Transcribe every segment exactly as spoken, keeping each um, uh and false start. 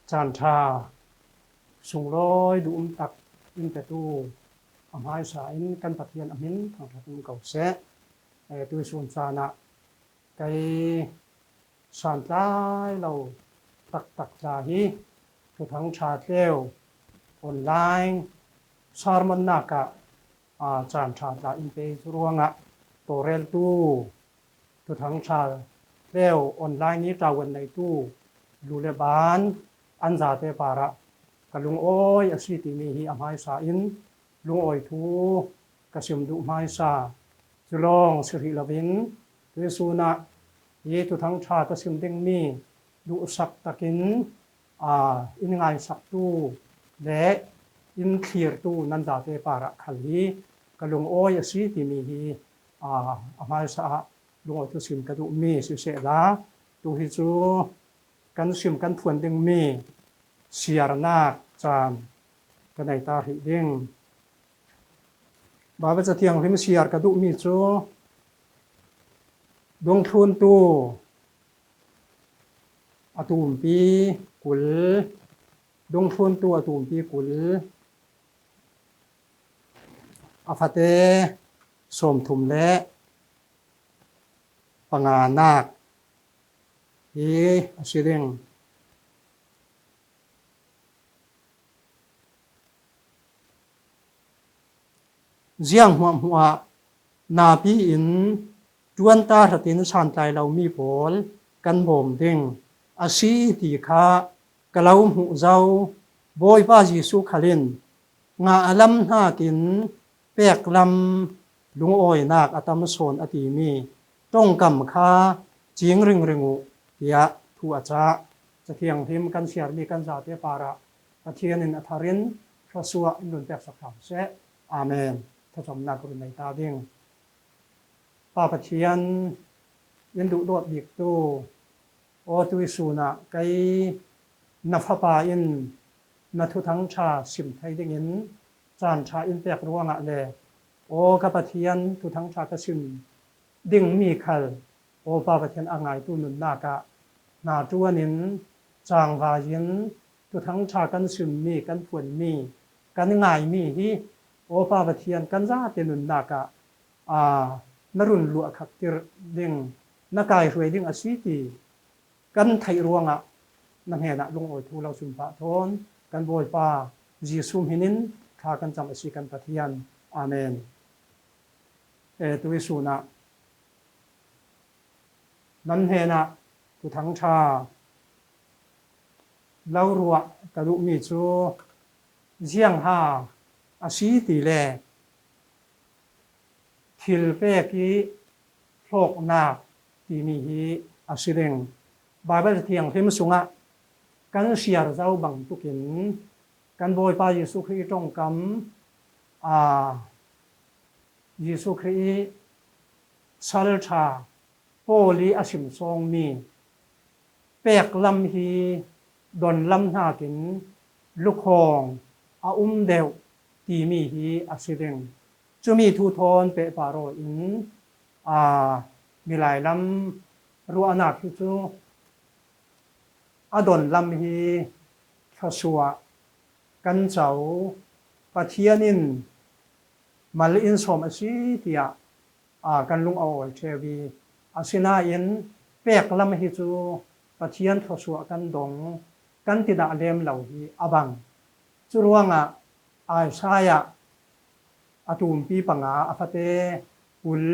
Caan ṭha sunglawi duhum tak in petu a hmaisa in kan Pathian a hmin thangṭhat in ko seh. Eh, tuisun caan ah kei santlai lo taktak tla hi Thuthang ṭha tleu online sermonnak ah, ah, caan ṭha tla in pei cu ruangah tawlreltu Thuthang ṭha tleu online i ṭuan neitu lu le ban an zate parah ka lungawi a si timi hi a hmaisa in lungawi thu ka sim duh hmaisa. Cu lawng si hrih loin tuisun ah hi Thuthang ṭha ka sim dingmi duhsak takin, aa, in ngaisaktu le in thlirtu nan zate parah khal hi ka lungawi a si timi hi, aa, a hmaisa ah lungawi thusim ka duhmi sisehla, tu hi cu kan sim kan phuan dingmi siarnak caan ka nei ta hrih ding. Baibal Cathianghlim siar ka duhmi cu Dungthluntu a tumpi kul, Dungthluntu a tumpi kul, a fate sawmthum le panganak hi a si ding. Ziang hmuahhmuah napi in ṭuan ta hratin santlai lomi pawl kan bawm ding a si ti kha ka lo hmuh zo. Bawipa Jesuh khal in ngah a lam hnakin pek lam lungawinak a tam sawn a timi ṭongkam kha cing ringring uh, tiah thu a cah. Cathianghlim kan siarmi kan zate parah Pathian in a thar in hrawsuah in lungpeksak hram seh. Amen. Thlacamnak run nei ta ding. Pa Pathian, in duhdawt biktu, aw tuisun ah kei na fapa in na Thuthang ṭha sim thei dingin caan ṭha in pek ruangah le aw ka Pathian, Thuthang ṭha ka sim dingmi khal aw Pa Pathian a ngaitu nunnak ah hna ṭuan in cangvai in Thuthang ṭha kan simmi, kan phuanmi, kan ngaimi hi aw Pa Pathian kan zate nunnak ah, aa, na run luah khaktir ding, na kaihruai ding a si ti kan theih ruangah na hnenah lungawi thu lo sumpah thawn kan Bawipa Jesuh hmin in thla kan cam a si kan Pathian. Amen. Eh, tuisun ah nan hnenah Thuthang ṭha lo ruah ka duhmi cu ziangha a si ti le thil pek i hlawknak timi hi a si ding. Baibal Thianghlim sungah kan siar zo bangtukin kan Bawipa Jesuh Khrih i ṭongkam, aa, Jesuh Khrih i salṭha Paul i a sim sawngmi pek lam hi don lam hnakin lukhawng a um deuh timi hi a si ding. Cumi thu thawn pehpar aw in, aa, milai lam ruahnak hi cu a don lam hi thluasuah kan co, Pathian in mal in sawm a si tiah, aa, kan lung a awi ṭheu i, asinain pek lam hi cu Pathian thluasuah kan dong, kan tidah lem lo hi a bang. Cu ruangah Isaiah a tumpi panga a fate kul,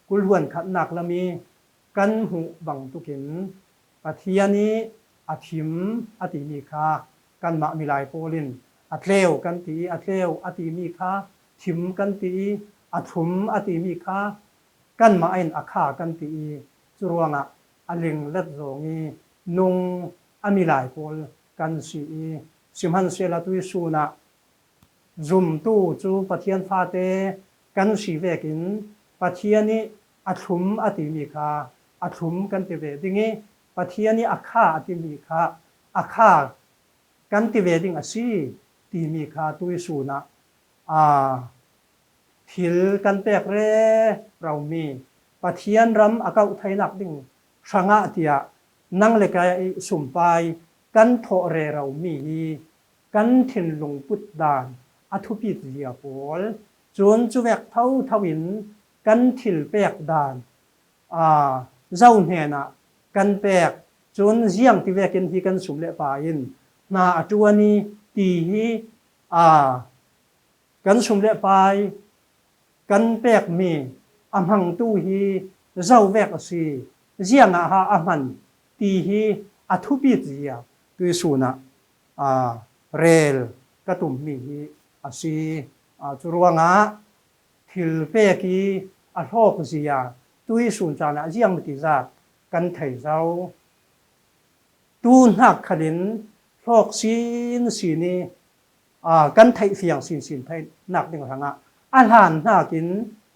kul hluan khatnak lam i kan hmuh bangtukin Pathian i a thim a timi kha kanmah milai pawl in a tleu kan ti i, a tleu a timi kha thim kan ti i, a thlum a timi kha kanmah in a kha kan ti i, cu ruangah a ling let zawng i nung a milai pawl kan si i, sihmanhsehlaw tuisun ah zumtu cu Pathian fate kan si vekin Pathian i a thlum a timi kha a thlum kan ti ve ding i, Pathian i a kha a timi kha a kha kan ti ve ding a si timi kha tuisun ah, aa, thil kan pek reromi Pathian ram a kauh theinak ding hrangah tiah nang le kei sumpai kan thawh rero mi hi kan thinlung put dan a thupit zia pawl, cun cuvek thotho in kan thil pek dan, aa, zo hnenah kan pek, cun ziang ti vekin hi kan sum le pai in hna a ṭuan i ti hi, aa, kan sum le pai kan pekmi a hmangtu hi zo vek a si, ziangah ha a hman ti hi a thupit zia tuisun ah, aa, rel ka tummi hi a si. Aa, curuangah thil pek i a hlawk zia tuisun caan ah ziang ti zat kan thei zo. Tu hnak khalin hlawk sinsin i, aa, kan theih fiang sinsin theihnak ding hrangah a hlan hnakin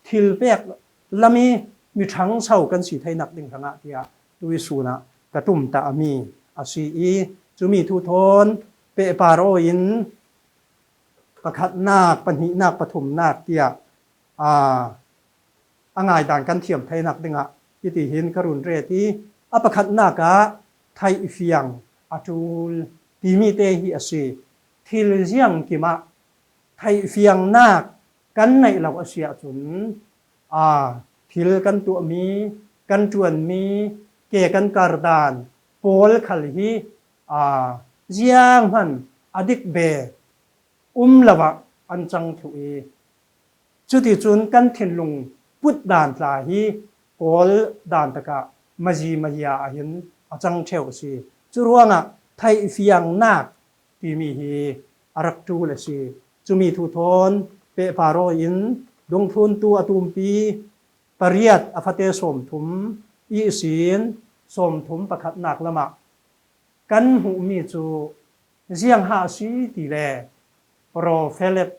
thil pek lam i mi ṭhangso kan si theihnak ding hrangah tiah tuisun ah ka tumtah a mi a si i, cumi thu thawn pehpar aw in pakhatnak, pahnihnak, pathumnak tiah, aa, a ngaidan kan thiam theinak dingah hiti hin ka run ret i, a pakhatnak ah theihfiang a ṭul timi te hi a si. Thil ziangkim ah theihfiangnak kan neih lo a si ahcun, aa, thil kan tuahmi, kan ṭuanmi, ke kan kardan pawl khal hi, aa, zianghman a dik ve um lo ah an cang thluh i, cuticun kan thinlung put dan tla hi kawl dan takah mazi mahia ah hin a cang ṭheu a si. Curuangah theihfiangnak timi hi a rak ṭul a si. Cumi thu thawn pehpar aw in dungthluntu a tumpi pariat a fate sawmthum ihsin sawmthum pakhatnak lamah kan hmuhmi cu ziang ha a si ti le profet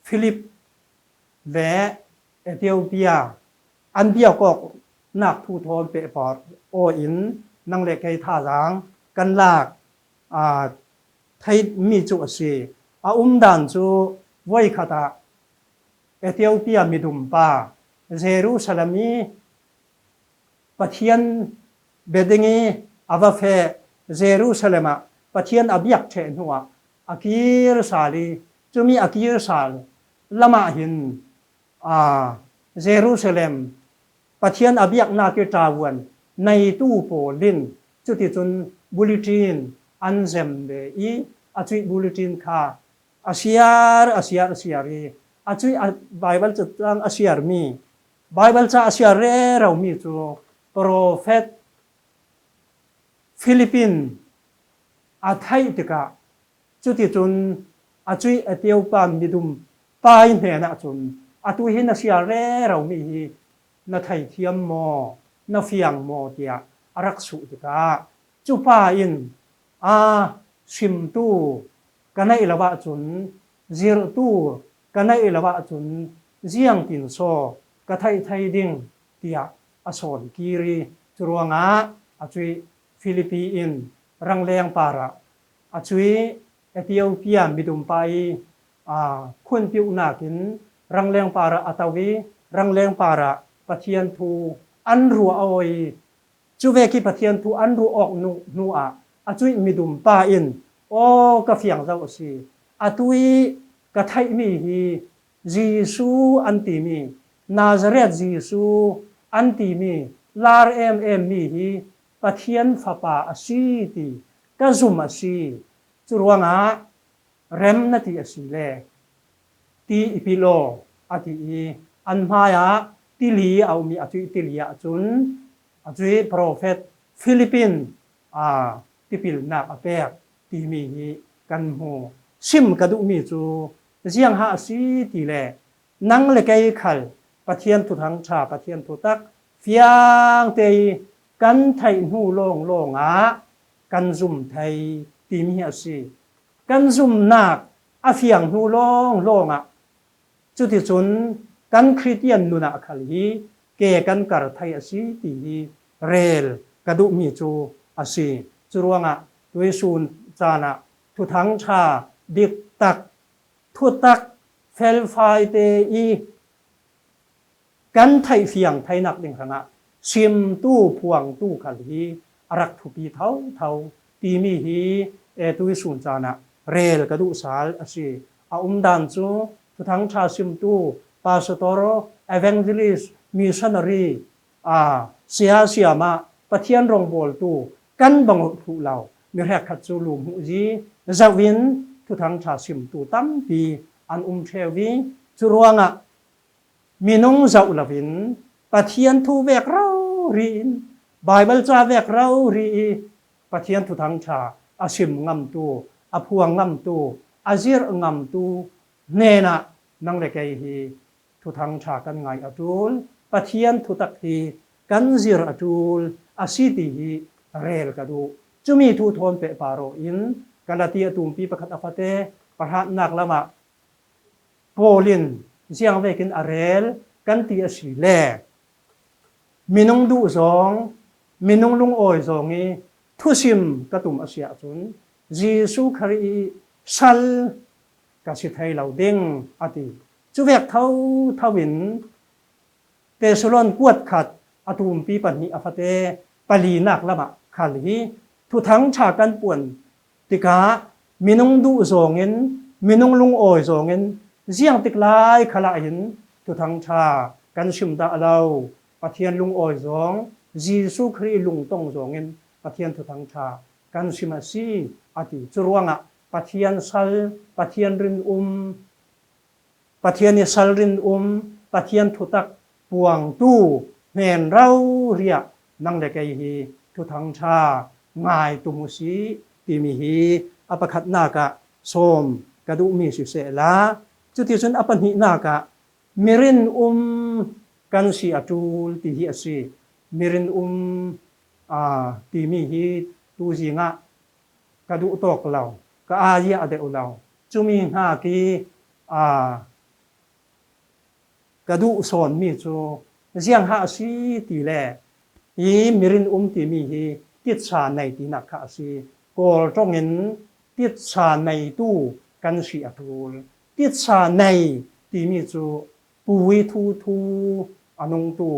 Philip le Ethiopia an biak awknak thu thawn pehpar aw in nang le kei thazaang kan lak, aa, theihmi cu a si. A umdan cu voikhat ah Ethiopia midumpa Jerusalem i Pathian bia ding i a va feh Jerusalem ah Pathian a biak ṭheh hnuah a kir sal i, cumi a kir sal lamah hin, aa, Jerusalem Pathian a biaknak i ṭavuan neitu pawl in cuticun bulletin an zem ve i, a cuih bulletin kha a siar, a siar, a siar i, a cuih a Baibal ca a siarmi, Baibal ca a siar reromi cu profet Philip in a theih tikah, cuticun a cuih Ethiopia midum pa i hnenah cun, atu hi na siar reromi hi na theithiam maw, na fiang maw tiah a rak suh tikah, cupa in, aa, simtu ka neih lo ahcun, zirhtu ka neih lo ahcun, ziangtin saw ka theih thei ding tiah a sawn kir i, curuangah a cuih Philippi in rangleng parah a cuih Ethiopia midumpa i, aa, khunpiuhnak in rangleng parah a to i, rangleng parah Pathian thu an ruah aw i, cuvek i Pathian thu an ruah awk hnu, hnuah a cuih midumpa in, aw, ka fiang zo a si. Atu i ka theihmi hi Jesuh an timi, Nazareth Jesuh an timi, lar em em mi hi Pathian Fapa a si ti ka zum a si. Curuangah rem na ti a si le ti i pil aw, a ti i, an hmaiah tili a um i, a cuih tili ahcun a cuih profet Philip in, aa, tipilnak a pek timi hi kan hmu. Sim ka duhmi cu ziang ha a si ti le, nang le kei khal Pathian thuthang ṭha, Pathian thutak fiangte i kan theih hnu lawnglawng ah kan zum thei timi hi a si. Kan zumnak a fiang hnu lawnglawng ah, cuticun kan Khristian nun ah khal hi ke kan kar thei a si ti hi rel ka duhmi cu a si. Curuangah tuisun caan ah thuthang ṭha diktak, thutak felfaite i kan theihfiang theinak ding hrangah simtu, phuangtu khal hi a rak thupi thotho timi hi, eh, tuisun caan ah rel ka duh sal a si. A umdan cu Thuthang ṭha simtu, pastor, evangelist, missionary, aa, sia siamah Pathian rawngbawltu kan bang hluh lo mi hrekkhat cu lu hmuhzi zoh in Thuthang ṭha simtu tampi an um ṭheu i, cu ruangah minung zoh loin Pathian thu vek rori in, Baibal ca vek rori i, Pathian Thuthang ṭha a sim ngamtu, a phuang ngamtu, a zirh ngamtu hnenah nang le kei hi Thuthang ṭha kan ngai a ṭul, Pathian thutak hi kan zir a ṭul a si ti hi rel ka duh. Cumi thu thawn pehpar aw in, Galati a tumpi pakhat a fate, pahrahnak lamah Paul in ziang vekin a rel kan ti a si le, minung duh zawng, minung lungawi zawng i thusim ka tum a si ahcun Jesuh Khrih i sal ka si thei lo ding, a ti. Cuvek thotho in Tesalon kuat khat a tumpi pahnih a fate palinak lamah khal hi Thuthang ṭha kan puan tikah minung duh zawngin, minung lungawi zawngin, ziang tik lai khalah hin Thuthang ṭha kan sim dah lo. Pathian lungawi zawng, Jesuh Khrih lungtong zawngin Pathian Thuthang ṭha kan sim a si, a ti. Cu ruangah Pathian sal, Pathian rinum, Pathian i sal rinum, Pathian thutak puangtu hnen rori ah nang le kei hi Thuthang ṭha ngai tum u sih timi hi a pakhatnak ah sawm ka duhmi sisehla, cuticun a pahnihnak ah mirinum kan si a ṭul ti hi a si. Mirinum, aa, timi hi tuzing ah ka duh tawk lo, ka aa ziah a deuh lo. Cumi hnak i, aa, ka duh sawnmi cu ziang ha a si ti le, hi mirinum timi hi titsa nei tinak kha a si. Kawl ṭongin titsa neitu kan si a ṭul. Titsa nei timi cu pui thuthu a nungtu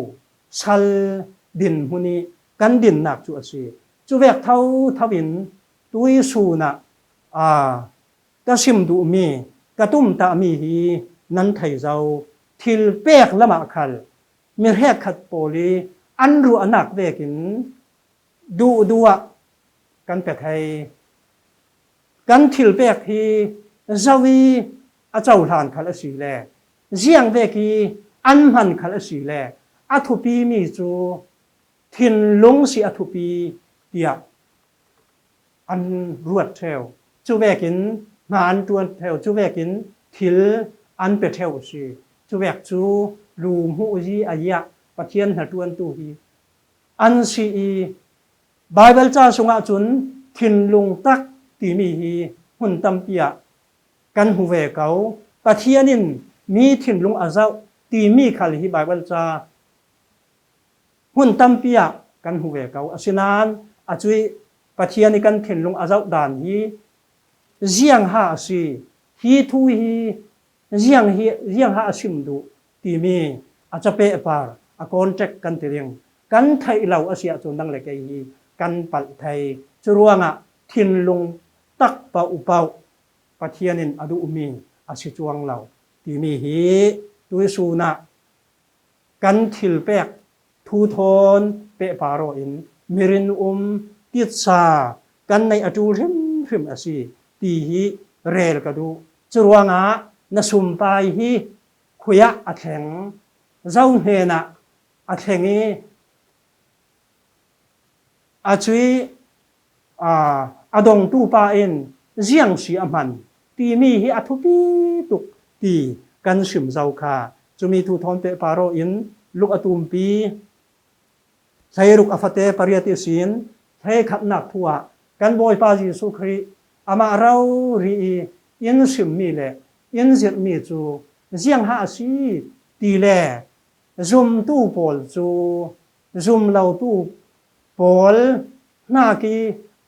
sal dinhmun i kan dinnak cu a si. Cuvek thotho in tuisun ah, aa, ka sim duhmi, ka tumtahmi hi nan thei zo. Thil pek lamah khal mi hrekkhat pawl i an ruahnak vekin duhduh ah kan pe thei. Kan thil pek hi zo i a cohlan khal a si le, ziang vek i an hman khal a si le, a thupimi cu thinlung si a thupi tiah an ruat ṭheu. Cuvekin hna an ṭuan ṭheu, cuvekin thil an pe ṭheu a si. Cuvek cu lu hmuhzi a ziah Pathian hnaṭuantu hi an si i, Baibal ca sungah cun thinlung tak timi hi hmun tampi ah kan hmu ve ko. Pathian in mi thinlung a zoh timi khal hi Baibal ca hmun tampi ah kan hmu ve ko. Asinain a cuih Pathian i kan thinlung a zoh dan hi ziang ha a si, hi thu hi ziang hi, ziang ha a sim duh timi a capehpar, a context kan ti ding. Kan theih lo a si ahcun nang le kei hi kan palh thei. Cu ruangah thinlung tak paohpaoh Pathian in a duhmi a si cuang lo timi hi tuisun ah kan thil pek thu thawn pehpar aw in mirin um titsa kan neih a ṭul hrimhrim a si ti hi rel ka duh. Cu ruangah na sumpai hi khui ah a thleng, zo hnenah a thleng i, a cuih, aa, a dongtu pa in ziang si a hman timi hi a thupi tuk ti kan sim zo kha. Cumi thu thawn pehpar aw in Luk a tumpi hleiruk a fate pariat ihsin hleikhatnak thu ah kan Bawipa Jesuh Khrih amah rori i in simmi le in zirhmi cu ziang ha a si ti le zumtu pawl cu zum lotu pawl hnak i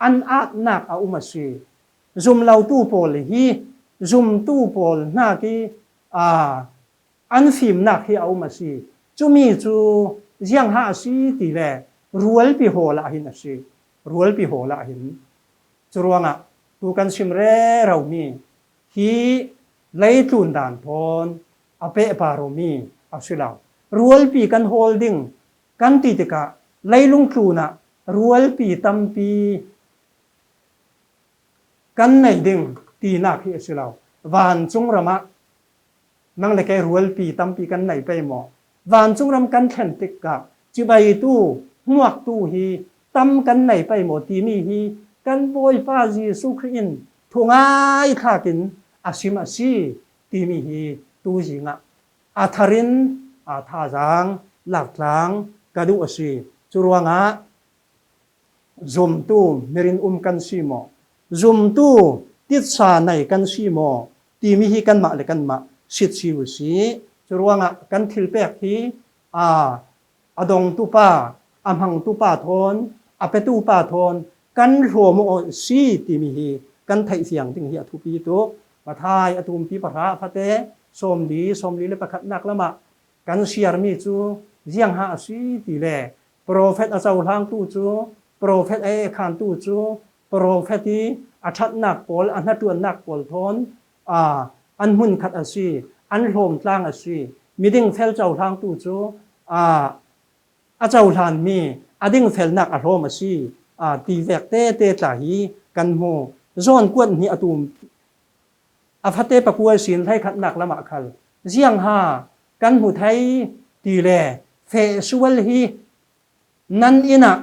an atnak a um a si. Zum lotu pawl hi zumtu pawl hnak i, aa, an fimnak hi a um a si. Cumi cu ziang ha a si ti le rualpi hawl ah hin a si. rualpi hawl ah hin. Curuangah tu kan sim rero mi hi leitlun dan thawn a pehpar aw mi a si lo. Rualpi kan hawl ding kan ti tikah leilung tlunah rualpi tampi kan nei ding tinak hi a si lo. Vancung ramah nang le kei rualpi tampi kan nei pei maw? Vancung ram kan thlen tikah cibaitu, hmuaktu hi tam kan nei pei maw timi hi kan Bawipa Jesuh Khrih in thungai thlakin a sim a si timi hi tu zingah a tharin a thazang laktlang ka duh a si. Curuangah zumtu mirin um kan si maw? Zumtu titsa nei kan si maw? Timi hi kanmah le kanmah sitsi uh si. Curuangah kan thilpek hi a, a dongtupa, a hmangtupa thawn, a petupa thawn kan hlawm aw si timi hi kan theih fiang ding hi a thupi tuk. Matthai a tumpi pahra a fate sawmli, sawmli le pakhatnak lamah kan siarmi cu ziangha a si ti le, profet a cohlangtu cu, profet a ehkhantu cu, profet i a ṭhatnak pawl, a hnaṭuannak pawl thawn, aa, an hmunkhat a si, an hlawmtlang a si. Miding fel cohlangtu cu, aa, a cohlanmi a dingfelnak a hlawm a si, aa, ti vek tete tla hi kan hmu. John kuat hnih a tum a fate pakua ihsin hleikhatnak lamah khal ziangha kan hmu thei ti le, feh sual hi nan innah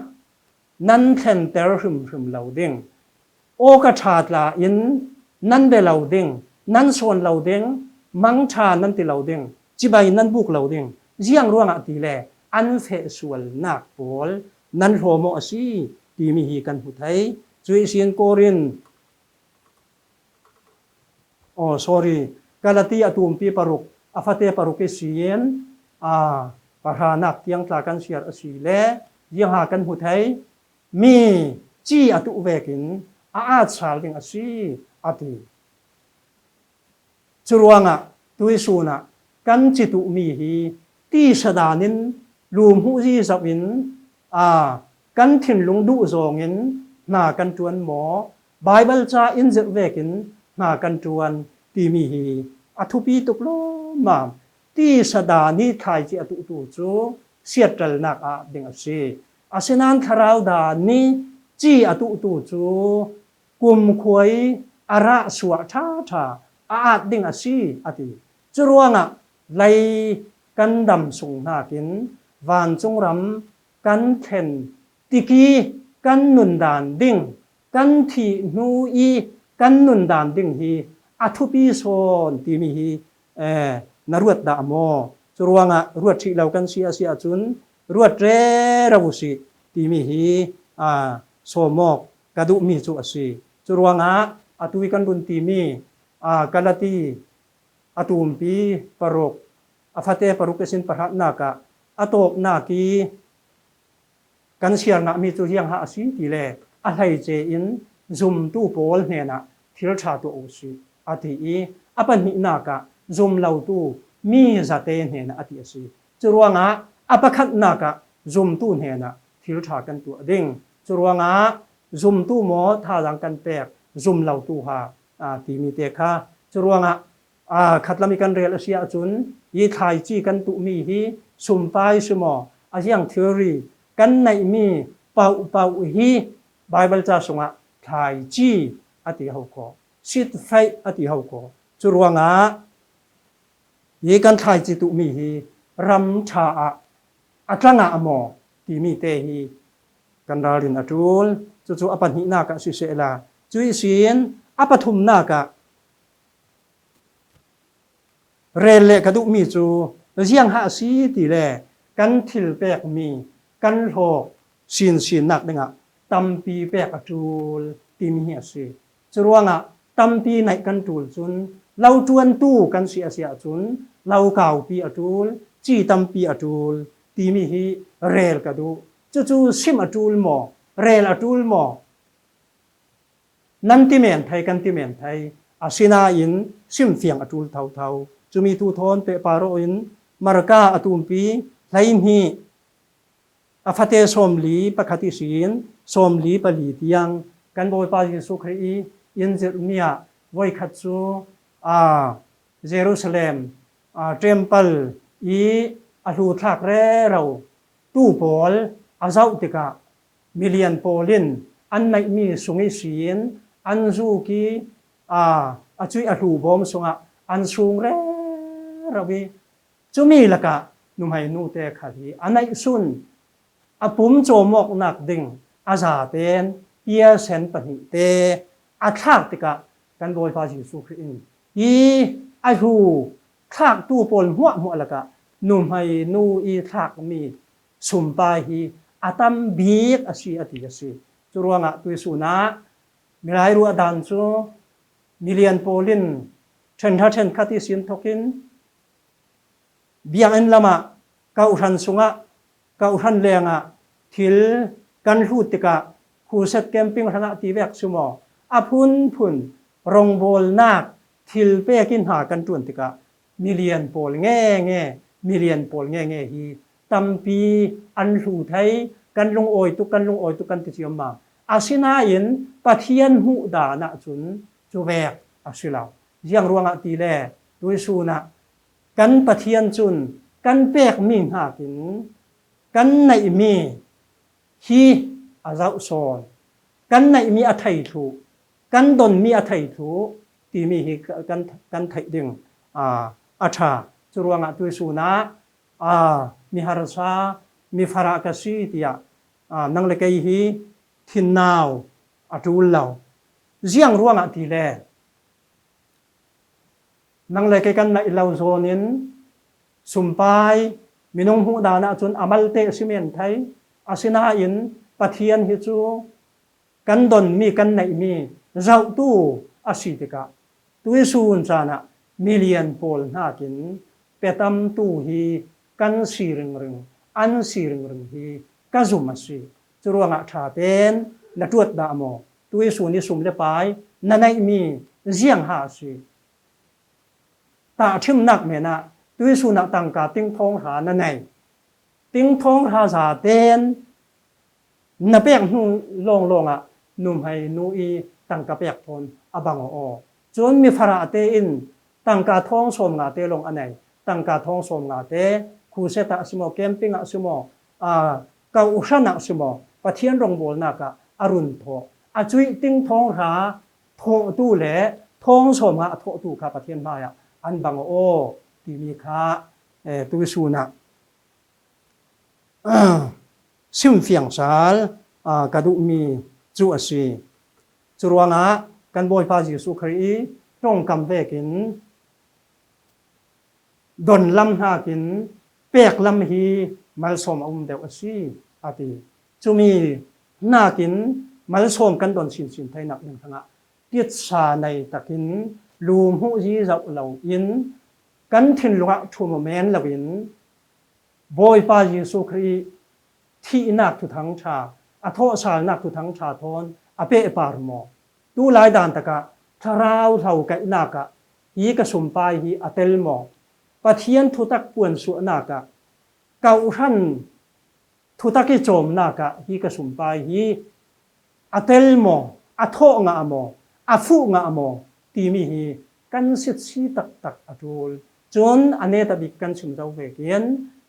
nan thlenter hrimhrim lo ding, awka ṭha tla in nan be lo ding, nan sawn lo ding, mangṭha nan ti lo ding, cibai nan buk lo ding, ziang ruangah ti le an feh sualnak pawl nan hlawm aw a si timi hi kan hmu thei. Cu ihsin Korin, oh, sorry, Galati a tumpi paruk, a fate paruk ihsin, aa, pahranak tiang tla kan siar a si le, ziangha kan hmu thei, mi ci a tuh vekin a aat sal ding a si, a ti. Curuangah tuisun ah kan ci tuhmi hi tisa dan in lum hmuh zizauh in, aa, kan thinlung duh zawngin hna kan ṭuan maw? Baibal ca in zirh vekin hna kan ṭuan timi hi a thupi tuk lawmmam. Tisa dan hi thlaici a tuhtu cu siatṭalnak a at ding a si. Asinain thlarau dan hi ci a tuhtu cu kumkhua i a rah suah ṭhaṭha a at ding a si, a ti. Curuangah lei kan dam sung hnakin vancung ram kan thlen tiki kan nundan ding, kan thih hnu i kan nundan ding hi a thupi sawn timi hi, eh, na ruat dah maw? Curuangah ruat ṭhih lo kan si a si ahcun ruat rero uh sih timi hi, aa, sawmawk ka duhmi cu a si. Curuangah atu i kan run timi, aa, Galati a tumpi paruk, a fate paruk ihsin pahranak ah a tawpnak i kan siarnahmi cu ziangha a si ti le, a hleice in zumtu pawl hnenah thil ṭha tuah u sih, a ti i, a pahnihnak ah zum lotu mi zate hnenah a ti a si. Curuangah a pakhatnak ah zumtu hnenah thil ṭha kan tuah ding. Curuangah zumtu maw, thazaang kan pek, zum lotu ha, aa, timi te kha. Curuangah, aa, khatlam i kan rel a si ahcun, i thlaici kan tuhmi hi sumpai si maw, a ziang thilri kan neihmi pauhpauh hi Baibal ca sungah thlaici a ti ho ko, sitfaih a ti ho ko. Curuangah hi kan thlaici tuhmi hi ram ṭha ah a tlangah a maw timi te hi kan ralrin a ṭul. Cucu a pahnihnak ah sisehla, cu ihsin a pathumnak ah rel leh ka duhmi cu ziangha a si ti le, kan thil pekmi, kan hlawk sinsinnak dingah tampi pek a ṭul timi hi a si. Curuangah tampi neih kan ṭul cun, lo ṭuantu kan si a si ahcun, lo kaupi a ṭul, ci tampi a ṭul timi hi rel ka duh. Cucu sim a ṭul maw? Rel a ṭul maw? Nan ti men thei, kan ti men thei. Asinain simfiang a ṭul thotho. Cumi thu thawn pehpar aw in Marka a tumpi hleihnih a fate sawmli pakhat ihsin sawmli pali tiang kan Bawipa Jesuh Khrih i in zirh mi ah voikhat cu, aa, Jerusalem, aa, temple i a hluthlak rero tu pawl a zoh tikah milian pawl in an neihmi sung ihsin an zuk i, aa, a cuih a hlu bawm sungah an sung rero i, cumi lakah nuhmei nute khal hi a neihsun a pum cawmawknak ding a zaten piasen pahnihte a thlak tikah kan Bawipa Jesuh Khrih in hi a hlu thlaktu pawl hmuahhmuah lakah nuhmei nu i thlakmi sumpai hi a tam bik a si a ti a si. Curuangah tuisun ah milai ruahdan cu milian pawl in ṭhenhra ṭhenkhat ihsin thokin biakinn lamah, kawhhran sungah, kawhhran lengah thil kan hlut tikah, khuset camping hranah ti vek si maw, a phunphun rongbawlnak thil pek i hna kan ṭuan tikah milian pawl ngenge, milian pawl ngenge hi tampi an hlu thei, kan lungawi tuk, kan lungawi tuk kan ti ciammam. Asinain Pathian hmuh dan ahcun cu vek a si lo. Ziang ruangah ti le tuisun ah kan Pathian cun kan pekmi hnakin kan neihmi hi a zoh sawn, kan neihmi a thei thluh, kan donmi a thei thluh timi hi kan, kan theih ding, aa, a ṭha. Curuangah tuisun ah, aa, mi harsa, mi farah ka si tiah, aa, nang le kei hi thinnau a ṭul lo. Ziang ruangah ti le nang le kei kan naih lo zawn in sumpai minung hmuh dan ahcun a malte a si men thei. Asinain Pathian hi cu kan donmi, kan neihmi zohtu a si tikah tuisun caan ah milian pawl hnakin petamtu hi kan si ringring, an si ringring hi ka zum a si. Curuangah ṭha tein na ṭuat dah maw? Tuisun i sum le pai na neihmi ziang ha a si? Tahṭhimnak men ah tuisun ah tangka tingthawng hra na nei. Tingthawng hra zaten na pek hnu lawnglawng ah nuhmei nu i tangka pek thawn a bang aw. Cun mi farah te in tangka thawng sawm nga te lawng a nei. Tangka thawng sawm nga te khuset ah si maw, camping ah si maw, aa, kawhhran ah si maw, Pathian rongbawlnak ah a run thawh. A cuih tingthawng hra thawhtu le thawng sawm nga a thawhtu kha Pathian hmaiah an bang aw timi kha, eh, tuisun ah simfiang sal, aa, ka duhmi cu a si. Curuangah kan Bawipa Jesuh Khrih i ṭongkam vekin don lam hnakin pek lam hi malsawm a um deuh a si, a ti. Cumi hnakin malsawm kan don sinsin theinak ding hrangah titsa nei takin lu hmuh zizoh loin kan thinlung ah ṭhum men loin Bawipa Jesuh Khrih thihnak thuthang ṭha, a thawhsalnak thuthang ṭha thawn a pehpar maw? Tulai dan takah thlarau hlo kaihnak ah hi ka sumpai hi a tel maw? Pathian thutak puansuahnak ah, kawhhran thutak i cawmnak ah hi ka sumpai hi a tel maw, a thawh ngah maw, a fuh ngah maw timi hi kan sitsi taktak a ṭul. Cun a netabik kan chim zo vekin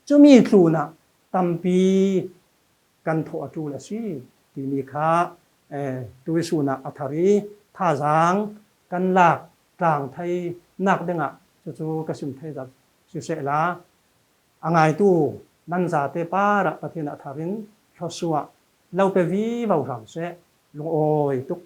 cumi tlunah tampi kan thawh a ṭul a si timi kha, eh, tuisun ah a thar i thazaang kan lak tlang theinak dingah cucu ka sim thei zo sisehla, a ngaitu nan zate parah Pathian a thar in thluasuah lo pe vivo hram seh, lungawi tuk